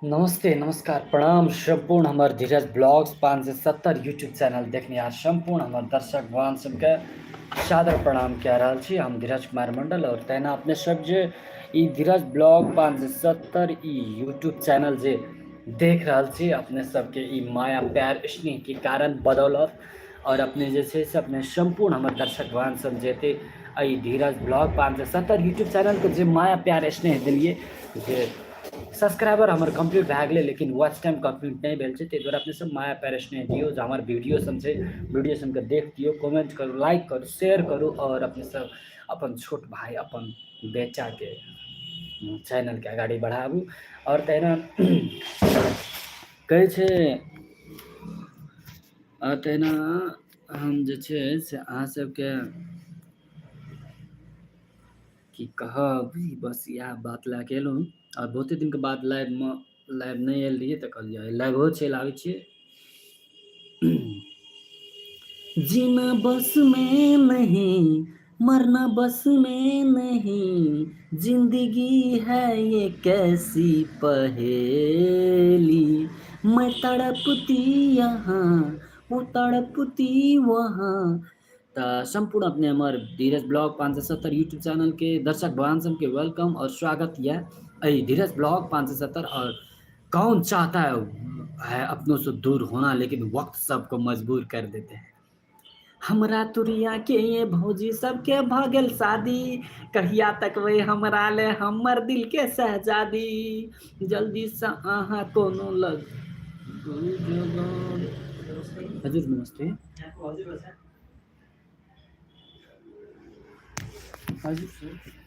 नमस्ते नमस्कार प्रणाम सम्पूर्ण हमर धीरज ब्लॉग्स 570 यूट्यूब चैनल देखनिहार सम्पूर्ण हमर दर्शक भगवान सबके सादर प्रणाम कए रहल छी। हम धीरज कुमार मंडल और तहिना अपने सब जे ई धीरज ब्लॉग 570 ई यूट्यूब चैनल जे देख रहल छी, अपने सबके ई माया प्यार स्नेह के कारण बदौलत और अपने जे छै से अपने सम्पूर्ण हमर दर्शक भगवान सब जेते एहि धीरज ब्लॉग 570 यूट्यूब चैनलके जे माया प्यार स्नेह देलियै, जे सब्सक्राइबर हमर कम्प्लीट भए गेलै लेकिन वॉच टाइम कम्प्लीट नहि भेल छै, ताहि दुआरे अपने सब माया प्यार स्नेह दियौ। जे हमर वीडियो सब छै, वीडियो सबके देख दियौ, कमेंट करू, लाइक करू, शेयर करू और अपने सब अपन छोट भाई अपन बेटाके चैनलके अगाडि बढ़ाबू। आओर तहिना कहै छै, आओर तहिना हम जे छै से अहाँ सबके की कहब, बस इएह बात लए कऽ एलहुँ। आओर बहुते दिनके बाद लाइवमे लाइव नहि आयल रहियै तऽ कहलियै लाइवो चलि आबै छियै। जीना बस में नहीं, मरना बस में नहीं, जिंदगी है ये कैसी पहेली, मैं तड़पती यहाँ वो तड़पती वहाँ। तऽ सम्पूर्ण अपने हमर धीरज ब्लॉग 570 यूट्यूब चैनलके दर्शक भगवान सबके welcome और स्वागत यऽ एहि धीरज ब्लॉग 570। और कौन चाहता है अपनों से दूर होना, लेकिन वक्त सबको मजबूर कर देते हैं। हमरा तुरिया के ये भौजी सबके भऽ गेल शादी, कहिया तकबै हमरा ले हमर दिल के शहजादी, जल्दीसँ अहाँ कोनो लग। हजुर नमस्ते। हजुर सर।